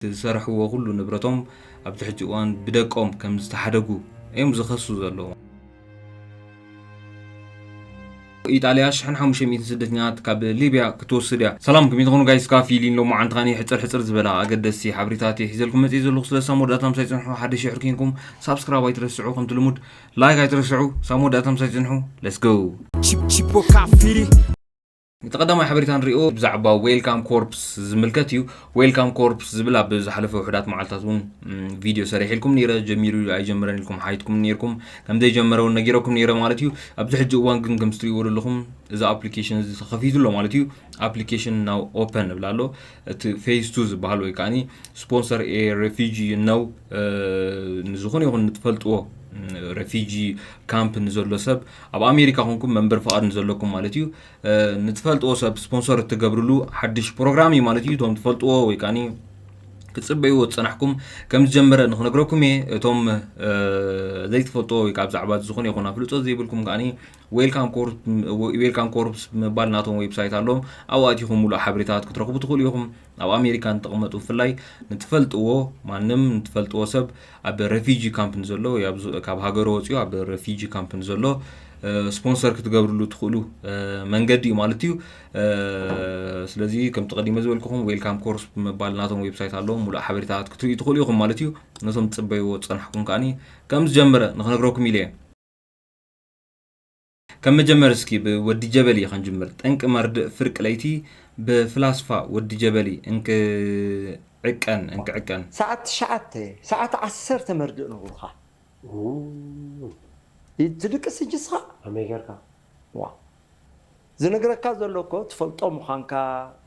ዝሰርሕዎ ኩሉ ንብረቶም ኣብዚ ሕጂ እዋን ብደቆም ከም ዝተሓደጉ እዮም ዝኸሱ ዘለዉ። ኢጣልያ ሽሕን ሓሙሽተ ሚእትን ስደተኛታት ካብ ሊብያ ክትወስድ እያ። ሰላም፣ ከመይ ትኾኑ ጋይስ? ካፊሊን ሎማዓንቲ ኸዓኒ ሕጽር ሕጽር ዝበላ ኣገደስቲ ሓበሬታታት እየ ሒዘልኩም መጺእ ዘለኹ። ስለ ሳም ወዳእታ ምሳይ ጽንሑ፣ ሓደሽ ይሕር ኬንኩም ሳብስክራይብ ኣይትረስዑ። ከምቲ ልሙድ ላይክ ኣይትረስዑ። ሳም ወዳእታ ምሳይ ጽንሑ። Let's go። Chip- Chipo Kafiri. እቲ ቀዳማይ ሓበሬታ ንሪኦ ብዛዕባ ዌልካም ኮርፕስ ዝምልከት እዩ። ዌልካም ኮርፕስ ዝብል ኣብ ዝሓለፈ ውሑዳት መዓልታት እውን ም፣ ቪድዮ ሰሪሕልኩም ነይረ። ጀሚሩ ኣይጀመረን ኢልኩም ሓይትኩም ነይርኩም። ከም ዘይጀመረ እውን ነጊረኩም ነይረ ማለት እዩ። ኣብዚ ሕጂ እዋን ግን ከም ትሪእዎ ዘለኹም እዚ ኣፕሊኬሽን እዚ ተኸፊቱ ኣሎ ማለት እዩ። ኣፕሊኬሽን ናው ኦፐን እብል ኣሎ። እቲ ፌዝ ቱ ዝበሃል ወይ ከዓኒ ስፖንሰር ኤ ሬፊጂ ነው፣ እ፣ ንዝኾነ ይኹን ንትፈልጥዎ፣ ም፣ ሬፊጂ ካምፕ ንዘሎ ሰብ ኣብ ኣሜሪካ ኮንኩም መንበሪ ፍቓድ ንዘለኩም ማለት እዩ። እ፣ ንትፈልጥዎ ሰብ ስፖንሰር እትገብርሉ ሓድሽ ፕሮግራም እዩ ማለት እዩ። እቶም ትፈልጥዎ ወይ ከዓኒ ክትጽበይዎ ዝጸናሕኩም ከም ዝጀመረ ንኽነግረኩም እየ። እቶም፣ እ፣ ዘይትፈልጥዎ ወይ ከዓ ብዛዕባ ዝኾነ ይኹን ኣፍልጦ ዘይብልኩም ከዓኒ ዌልካም ኮርፕ-፣ ዌልካም ኮርፕስ ምባል ናቶም ዌብሳይት ኣለዎም። ኣብኡ ኣቲኹም ሙሉእ ሓበሬታታት ክትረኽቡ ትኽእሉ ኢኹም። ኣብ ኣሜሪካ ንተቐመጡ ብፍላይ ንትፈልጥዎ ማንም ንትፈልጥዎ ሰብ ኣብ ሬፊጂ ካምፕ ንዘሎ ወይ ኣብ ዝ-፣ ካብ ሃገሩ ወፂኡ ኣብ ሬፊጂ ካምፕ ንዘሎ፣ እ፣ ስፖንሰር ክትገብርሉ ትኽእሉ፣ እ፣ መንገዲ እዩ ማለት እዩ። እ፣ ስለዚ ከምቲ ቀዲመ ዝበልኩኹም ዌልካም ኮርፕስ ብምባል ናቶም ዌብሳይት ኣለዎም። ሙሉእ ሓበሬታታት ክትርእዩ ትኽእሉ ኢኹም ማለት እዩ። ነቶም ትጽበይዎ ዝጸናሕኩም ከዓኒ ከም ዝጀመረ ንኽነግረኩም ኢለ እየ። ከም መጀመር እስኪ ብወዲ ጀበሊ ክንጅምር። ጠንቂ መርድእ ፍርቂ ለይቲ ብፍላስፋ ወዲ ጀበሊ እንክዕቀን፣ እንክዕቀን። ሰዓት ትሽዓተ፣ ሰዓት ዓሰርተ መርድእ ነግሩኻ። ኡ። ይ-፣ ትድቅስ ሕጂ እስኻ? ከመይ ጌርካ? ዋ። ዝነግረካ ዘሎ እኮ ትፈልጦ ምዃንካ፣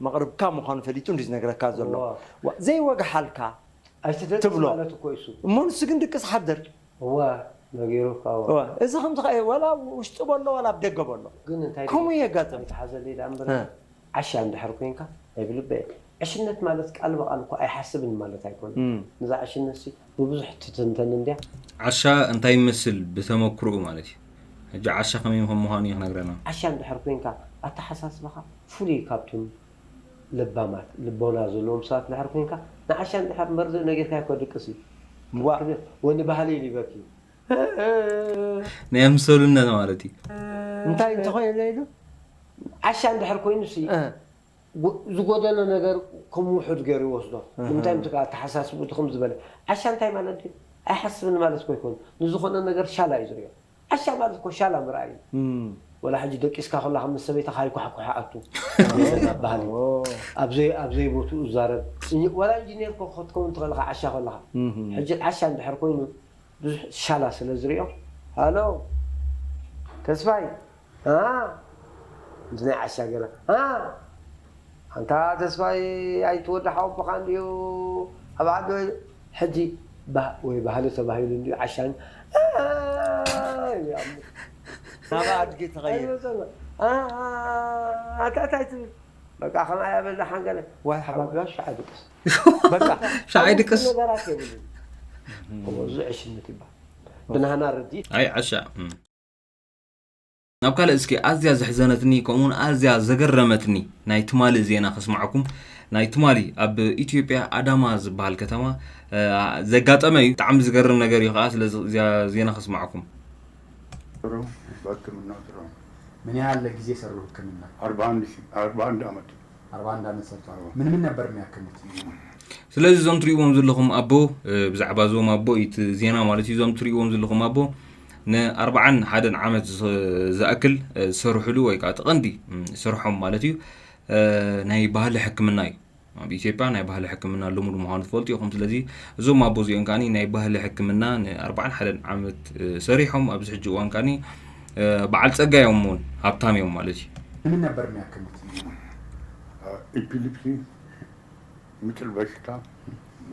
መቕርብካ ምዃኑ ፈሊጡ እንዲ ዝነግረካ ዘሎ። ዋ። ዋ፣ ዘይወግሓልካ ኣይትደቅስ ትብሎ። ማለት እኮ እዩ እሱ። እሞ ንሱ ግን ድቅስ ሓድር። እዋ፣ ነጊሩካ፣ እዋ። እዋ፣ እዚ ከምዚ ኸኣ ዋላ ውሽጢ በሎ ዋላ ኣብ ደገ በሎ። ግን እንታይ ከምኡ ድዩ? የጋጥም። ኣይትሓዘለይ ደኣ እምበር፣ እ። ዓሻ እንድሕር ኮይንካ፣ ናይ ብልበ እየ። ዕሽነት ማለት ቃል ብቓል እኮ ኣይሓስብን ማለት ኣይኮነን። እም። ነዛ ዕሽነትሲ ብብዙሕ ትትንተን እንድያ። ዓሻ እንታይ ይመስል ብተመክሮኡ ማለት እዩ። ሕጂ ዓሻ ከመይ ከም ምዃኑ እዩ ክነግረና። ዓሻ እንድሕር ኮይንካ፣ ኣተሓሳስባኻ ፍሉይ ካብቶም ለባማት፣ ልቦና ዘለዎም ሰባት እንድሕር ኮይንካ፣ ንዓሻ እንድሕር መርድእ ነጊርካዮ እኮ ድቅስ እዩ። ዋ። ወኒ ባህሊ ይሊበኪ እዩ። ናይ ኣምሰሉነት ማለት እዩ። እንታይ እንተኾይነ ኢሉ? ዓሻ እንድሕር ኮይኑሲ፣ እ። ጎ-፣ ዝጎደለ ነገር ከም ውሑድ ገይሩ ይወስዶ። እህ። ንምንታይ ምትካ ኣተሓሳስብኡ እቲ ከም ዝበለ። ዓሻ እንታይ ማለት ድዩ? ኣይሓስብን ማለት እኮ ኣይኮነን። ንዝኾነ ነገር ሻላ እዩ ዝሪኦ። ዓሻ ማለት እኮ ሻላ ምርኣይ እዩ። እም። ወላ ሕጂ ደቂስካ ከለኻ ምስ ሰበይትኻ ኣይኳሕኩሕ ኣቱ። ኣብ ባህሊ። ኦ። ኣብ ዘይ-፣ ኣብ ዘይቦትኡ ዝዛረብ። እኝ-፣ ወላ ኢንጂነር እኮ ክትከውን ትኽእል ኢኻ ዓሻ ከለኻ። እህ። ሕጂ ዓሻ እንድሕር ኮይኑ ብዙሕ ሻላ ስለ ዝሪኦ፣ ሃሎ፣ ተስፋይ፣ ኣ፣ ምስ ናይ ዓሻ ገለ፣ ኣ፣ ኣንታ ተስፋይ ኣይትወዲ ሓወቦኻ እንድዩ፣ ኣብ ዓዲ ወይ፣ ሕጂ፣ ባ-፣ ወይ ባህሊ ተባሂሉ እንድዩ ዓሻ፣ ኣ፣ ይብሉ። ናብ ኣድጊ ተቐይር። ኣ፣ ኣታ እንታይ ትብል? በቃ፣ ከምኣ እያ በል ደሓን ገለ። ዋይ፣ ሓባብ። ሓባብ ሻዕ ድቅስ። በቃ፣ ሻዕ ድቅስ። ነገራት የብሉን። እም። ከምኡ እዚ ዕሽነት ይበሃል። ብናህና ርድኢት። ኣይ፣ ዓሻ። እም። ናብ ካልእ እስኪ ኣዝያ ዘሕዘነትኒ፣ ከምኡውን ኣዝያ ዘገረመትኒ ናይ ትማሊ ዜና ከስማዕኩም። ናይ ትማሊ ኣብ ኢትዮጵያ ኣዳማ ዝበሃል ከተማ፣ እ፣ ዘጋጠመ እዩ። ብጣዕሚ ዝገርም ነገር እዩ ኸዓ፣ ስለዚ እዚኣ ዜና ከስማዕኩም። ጥሩ፣ በሕክምናው ጥሩ። ምን ያህል ጊዜ ሰሩ ህክምና? አርባ አንድ ሺህ፣ አርባ አንድ ዓመት። አርባ አንድ ዓመት ሰርተዋል። አዎ። ምን ምን ነበር የሚያክሙት? ስለዚ እዞም ትሪእዎም ዘለኹም ኣቦ፣ እ፣ ብዛዕባ እዞም ኣቦ እዩ እቲ ዜና ማለት እዩ። እዞም ትሪእዎም ዘለኹም ኣቦ ንኣርባዓን ሓደን ዓመት ዝ-፣ ዝኣክል፣ እ፣ ዝሰርሕሉ ወይ ከዓ እቲ ቀንዲ፣ ም፣ ስርሖም ማለት እዩ፣ እ፣ ናይ ባህሊ ሕክምና እዩ። ኣብ ኢትዮጵያ ናይ ባህሊ ሕክምና ልሙድ ምዃኑ ትፈልጡ ኢኹም። ስለዚ እዞም ኣቦ እዚኦም ከዓኒ ናይ ባህሊ ሕክምና ንኣርባዓን ሓደን ዓመት፣ እ፣ ሰሪሖም ኣብዚ ሕጂ እዋን ከዓኒ፣ እ፣ በዓል ጸጋ እዮም እውን ሃብታም እዮም ማለት እዩ። ምን ነበር የሚያክሙት? ኤፒሊፕሲ፣ ምጥል በሽታ፣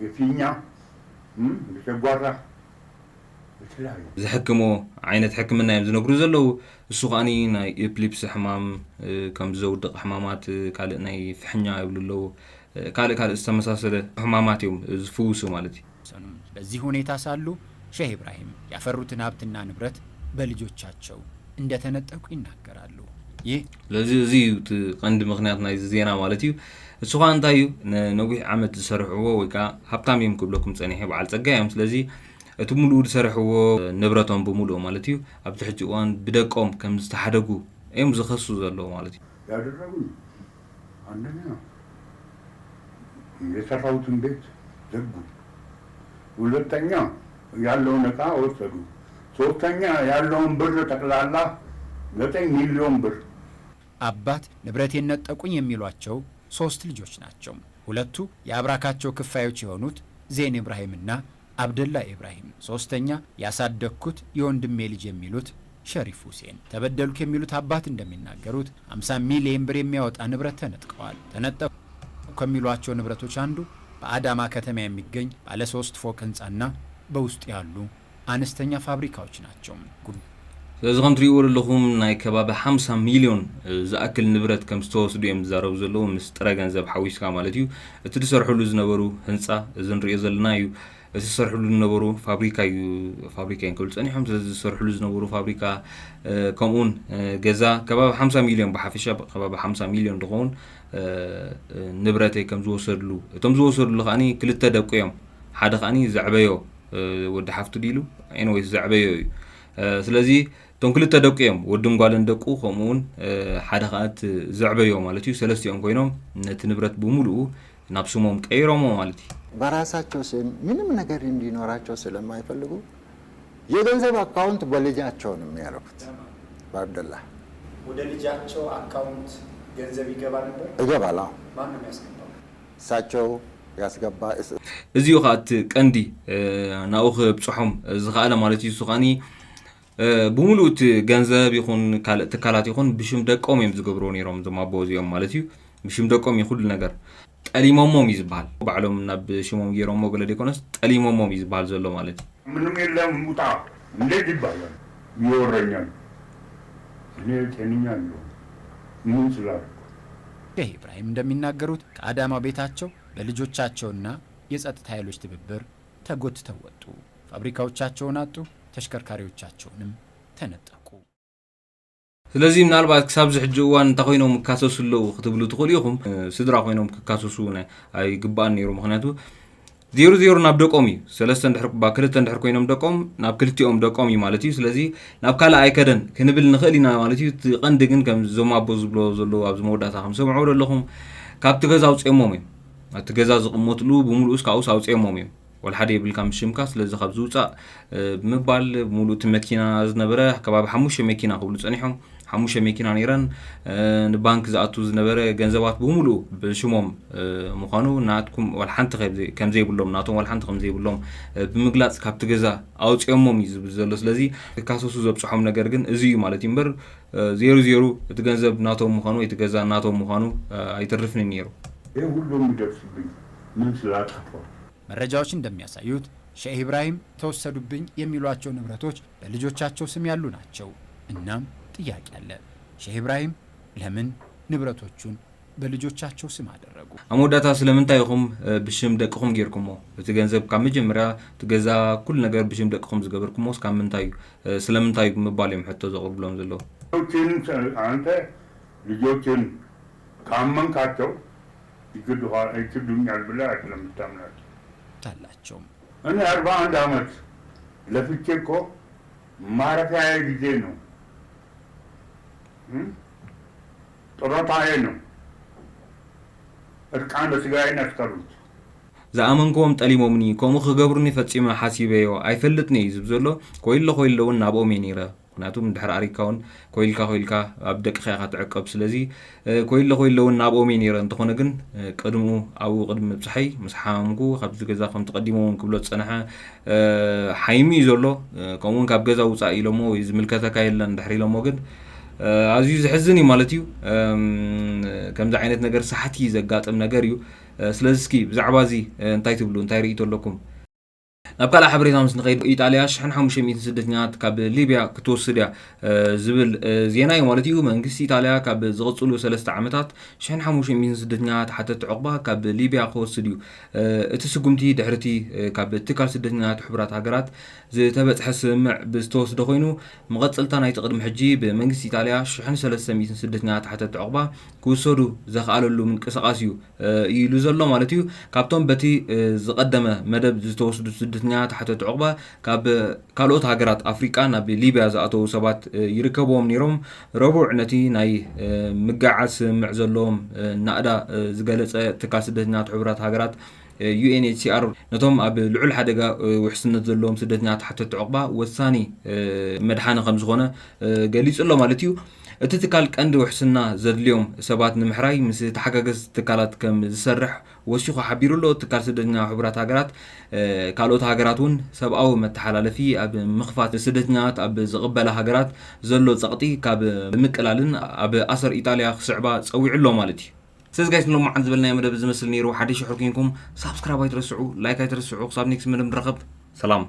የፊኛ፣ እም፣ የጨጓራ፣ የተለያዩ። ዝሕክሞ ዓይነት ሕክምና እዮም ዝነግሩ ዘለዉ። እሱ ከዓኒ ናይ ኤፕሊፕሲ ሕማም፣ እ፣ ከም ዘውድቕ ሕማማት፣ እ፣ ካልእ ናይ ፍሕኛ ይብሉ ኣለዉ። እ፣ ካልእ ካልእ ዝተመሳሰለ ሕማማት እዮም ዝፍውሱ ማለት እዩ። በዚህ ሁኔታ ሳሉ ሼህ ኢብራሂም ያፈሩትን ሀብትና ንብረት በልጆቻቸው እንደተነጠቁ ይናገራሉ። ይህ ስለዚ እዚ እዩ እቲ ቀንዲ ምኽንያት ናይዚ ዜና ማለት እዩ። እሱ ኸዓ እንታይ እዩ? ነዊሕ ዓመት ዝሰርሕዎ ወይ ከዓ ሃብታም እዮም ክብለኩም ፀኒሐ በዓል ፀጋ እዮም። ስለዚ እቲ ሙሉኡ ዝሰርሕዎ ንብረቶም ብምሉኡ ማለት እዩ ኣብዚ ሕጂ እዋን ብደቆም ከም ዝተሓደጉ እዮም ዝኸሱ ዘለዎ ማለት እዩ። ያደረጉኝ አንደኛ የሰራሁትን ቤት ዘጉ፣ ሁለተኛ ያለውን እቃ ወሰዱ፣ ሶስተኛ ያለውን ብር ጠቅላላ ዘጠኝ ሚሊዮን ብር አባት ንብረቴን ነጠቁኝ የሚሏቸው ሶስት ልጆች ናቸው። ሁለቱ የአብራካቸው ክፋዮች የሆኑት ዜን ኢብራሂምና አብደላ ኢብራሂም፣ ሶስተኛ ያሳደግኩት የወንድሜ ልጅ የሚሉት ሸሪፍ ሁሴን። ተበደልኩ የሚሉት አባት እንደሚናገሩት አምሳ ሚሊዮን ብር የሚያወጣ ንብረት ተነጥቀዋል። ተነጠቁ ከሚሏቸው ንብረቶች አንዱ በአዳማ ከተማ የሚገኝ ባለ ሶስት ፎቅ ህንፃና በውስጡ ያሉ አነስተኛ ፋብሪካዎች ናቸው። ጉድ- ስለዚ ከም ትሪእዎ ዘለኹም ናይ ከባቢ ሓምሳ ሚልዮን ዝኣክል ንብረት ከም ዝተወስዱ እዮም ዝዛረቡ ዘለዉ፣ ምስ ጥረ ገንዘብ ሓዊስካ ማለት እዩ። እቲ ዝሰርሕሉ ዝነበሩ ህንፃ እዚ ንሪኦ ዘለና እዩ። እቲ ዝሰርሕሉ ዝነበሩ ፋብሪካ እዩ፣ ፋብሪካ እዮም ክብሉ ፀኒሖም። ስለዚ ዝሰርሕሉ ዝነበሩ ፋብሪካ ከምኡውን ገዛ ከባቢ ሓምሳ ሚልዮን፣ ብሓፈሻ ከባቢ ሓምሳ ሚልዮን ዝኸውን ንብረተይ ከም ዝወሰድሉ፣ እቶም ዝወሰድሉ ከዓኒ ክልተ ደቁ እዮም። ሓደ ከዓኒ ዘዕበዮ ወዲ ሓፍቱ ድኢሉ ኤንወይስ ዘዕበዮ እዩ። ስለዚ እቶም ክልተ ደቁ እዮም፣ ወድን ጓልን ደቁ፣ ከምኡ እውን ሓደ ከዓ እቲ ዘዕበዮ ማለት እዩ። ሰለስቲኦም ኮይኖም ነቲ ንብረት ብምሉኡ ናብ ስሞም ቀይሮሞ ማለት እዩ። በራሳቸው ስም ምንም ነገር እንዲኖራቸው ስለማይፈልጉ የገንዘብ አካውንት በልጃቸው ነው የሚያደርጉት። በአብደላ ወደ ልጃቸው አካውንት ገንዘብ ይገባ ነበር። ይገባል። አዎ። ማን ነው የሚያስገባው? እሳቸው ያስገባ እስ- እዚኡ ከዓ እቲ ቀንዲ ናብኡ ክብፅሖም ዝኸኣለ ማለት እዩ። እሱ ከዓኒ ብምሉእ እቲ ገንዘብ ይኹን ካልእ ትካላት ይኹን ብሽም ደቆም እዮም ዝገብርዎ ነይሮም፣ እዞም ኣቦ እዚኦም ማለት እዩ። ብሽም ደቆም እዩ ኩሉ ነገር። ጠሊሞሞም እዩ ዝበሃል። ባዕሎም ናብ ሽሞም ገይሮሞ ገለ ዘይኮነስ ጠሊሞሞም እዩ ዝበሃል ዘሎ ማለት እዩ። ምንም የለም ውጣ እንዴት ይባላል? ይወረኛል። እኔ ጤነኛ አለሁ ምን ስላልኩ ሼህ ኢብራሂም እንደሚናገሩት ከአዳማ ቤታቸው በልጆቻቸውና የጸጥታ ኃይሎች ትብብር ተጎትተው ወጡ። ፋብሪካዎቻቸውን አጡ፣ ተሽከርካሪዎቻቸውንም ተነጠቁ። ስለዚ ምናልባት ክሳብ ዝሕጂ እዋን እንታይ ኮይኖም ይካሰሱ ኣለዉ ክትብሉ ትኽእሉ ኢኹም። ስድራ ኮይኖም ክካሰሱ እውን ኣይግባእን ነይሩ። ምኽንያቱ ዜሮ ዜሮ ናብ ደቆም እዩ። ሰለስተ እንድሕር ባ ክልተ እንድሕር ኮይኖም ደቆም ናብ ክልቲኦም ደቆም እዩ ማለት እዩ። ስለዚ ናብ ካልእ ኣይከደን ክንብል ንኽእል ኢና ማለት እዩ። እቲ ቀንዲ ግን ከም እዞም ኣቦ ዝብሎ ዘለዉ ኣብዚ መወዳእታ ከም ሰምዕዎ ዘለኹም ካብቲ ገዛ ኣውፅኦሞም እዮም። ኣብቲ ገዛ ዝቕመጥሉ ብምሉኡስ ካብኡስ ኣውፅኦሞም እዮም። ወላ ሓደ የብልካ ምስ ሽምካ፣ ስለዚ ካብ ዝውፃእ ብምባል ሙሉእ እቲ መኪና ዝነበረ ከባቢ ሓሙሽተ መኪና ክብሉ ፀኒሖም። ሓሙሽተ መኪና ነይረን። ንባንክ ዝኣቱ ዝነበረ ገንዘባት ብምሉእ ብሽሞም ምዃኑ ናትኩም ዋላ ሓንቲ ከም ዘይብሎም፣ ናቶም ዋላ ሓንቲ ከም ዘይብሎም ብምግላፅ ካብቲ ገዛ ኣውፅኦሞም እዩ ዝብል ዘሎ። ስለዚ ክካሰሱ ዘብፅሖም ነገር ግን እዚ እዩ ማለት እዩ እምበር ዜሩ ዜሩ እቲ ገንዘብ ናቶም ምዃኑ ወይ እቲ ገዛ ናቶም ምዃኑ ኣይተርፍን እዩ ነይሩ። ይህ ሁሉ የሚደርስብኝ ምን ስላጠፋሁ? መረጃዎች እንደሚያሳዩት ሼህ ኢብራሂም ተወሰዱብኝ የሚሏቸው ንብረቶች በልጆቻቸው ስም ያሉ ናቸው። እናም ጥያቄ አለ። ሼህ ኢብራሂም ለምን ንብረቶቹን በልጆቻቸው ስም አደረጉ? ኣብ መወዳእታ ስለምንታይ ኢኹም ብሽም ደቅኹም ጌርኩሞ? እቲ ገንዘብ ካብ መጀመርያ እቲ ገዛ ኩሉ ነገር ብሽም ደቅኹም ዝገበርኩሞስ ካብ ምንታይ እዩ? ስለምንታይ እዩ ብምባል እዮም ሕቶ ዘቕርብሎም ዘለዉ። ልጆችን አንተ ልጆችን ካመንካቸው ይክዱኛል ብለህ አይደለም የምታምናቸው። ታላቸው እኔ አርባ አንድ ዓመት ለፍቼ እኮ ማረፊያዬ ጊዜ ነው፣ ጡረታዬ ነው። እርቃነ ስጋዬን ያስቀሩት። ዝኣመንክዎም ጠሊሞምኒ፣ ከምኡ ክገብሩኒ ፈጺመ ሓሲበዮ ኣይፈልጥን እየ ዝብል ዘሎ። ኮይሎ ኮይሎ እውን ናብኦም እየ ነይረ። ምክንያቱ ድሕሪ ኣሪግካ እውን ኮይልካ ኮይልካ ኣብ ደቅኻ ኢኻ ትዕቀብ። ስለዚ ኮይሎ ኮይሎ እውን ናብኦም እየ ነይረ። እንተኾነ ግን ቅድምኡ ኣብኡ ቅድሚ ምብፅሐይ ምስ ሓመምኩ ካብዚ ገዛ ከምቲ ቀዲሙ እውን ክብሎ ዝፀንሐ ሓይሚ እዩ ዘሎ። ከምኡውን ካብ ገዛ ውፃእ ኢሎሞ ወይ ዝምልከተካ የለን ድሕሪ ኢሎሞ ግን ኣዝዩ ዘሕዝን እዩ ማለት እዩ። ከምዚ ዓይነት ነገር ሳሕቲ ዘጋጥም ነገር እዩ። ስለዚ እስኪ ብዛዕባ እዚ እንታይ ትብሉ? እንታይ ርእይቶ ኣለኩም? ናብ ካልእ ሓበሬታ ምስ ንኸይድ፣ ኢጣልያ ሽሕን ሓሙሽተ ሚእትን ስደተኛታት ካብ ሊብያ ክትወስድ እያ ዝብል ዜና እዩ ማለት እዩ። መንግስቲ ኢጣልያ ካብ ዝቕፅሉ ሰለስተ ዓመታት ሽሕን ሓሙሽተ ሚእትን ስደተኛታት ሓተቲ ዑቕባ ካብ ሊብያ ክወስድ እዩ። እቲ ስጉምቲ ድሕርቲ ካብ ትካል ስደተኛታት ሕቡራት ሃገራት ዝተበፅሐ ስምምዕ ብዝተወስደ ኮይኑ፣ መቐፀልታ ናይቲ ቅድሚ ሕጂ ብመንግስቲ ኢጣልያ ሽሕን ሰለስተ ሚእትን ስደተኛታት ሓተቲ ዑቕባ ክውሰዱ ዘኽኣለሉ ምንቅስቓስ እዩ ኢሉ ዘሎ ማለት እዩ። ካብቶም በቲ ዝቐደመ መደብ ዝተወስዱ ስደተኛታት ሓተቲ ዑቕባ ካብ ካልኦት ሃገራት ኣፍሪቃ ናብ ሊብያ ዝኣተዉ ሰባት ይርከብዎም ነይሮም። ረቡዕ ነቲ ናይ ምግዓዝ ስምምዕ ዘለዎም ናእዳ ዝገለጸ ትካል ስደተኛታት ሕቡራት ሃገራት ዩ ኤን ኤች ሲ ኣር ነቶም ኣብ ልዑል ሓደጋ ውሕስነት ዘለዎም ስደተኛታት ሓተቲ ዑቕባ ወሳኒ መድሓኒ ከም ዝኾነ ገሊጹ ኣሎ ማለት እዩ። እቲ ትካል ቀንዲ ውሕስና ዘድልዮም ሰባት ንምሕራይ ምስ ተሓጋገዝቲ ትካላት ከም ዝሰርሕ ወሲኹ ሓቢሩ ኣሎ። ትካል ስደተኛ ሕቡራት ሃገራት ካልኦት ሃገራት እውን ሰብኣዊ መተሓላለፊ ኣብ ምኽፋት ስደተኛታት ኣብ ዝቕበላ ሃገራት ዘሎ ጸቕጢ ካብ ምቅላልን ኣብ ኣሰር ኢጣልያ ክስዕባ ጸዊዑ ኣሎ ማለት እዩ። ስለዚ ጋይስ ንሎማዓንቲ ዝበልናዮ መደብ ዝመስል ነይሩ። ሓደሽ ሕር ኮይንኩም ሳብስክራይብ ኣይትረስዑ፣ ላይክ ኣይትረስዑ። ክሳብ ኔክስት መደብ ንራኸብ። ሰላም።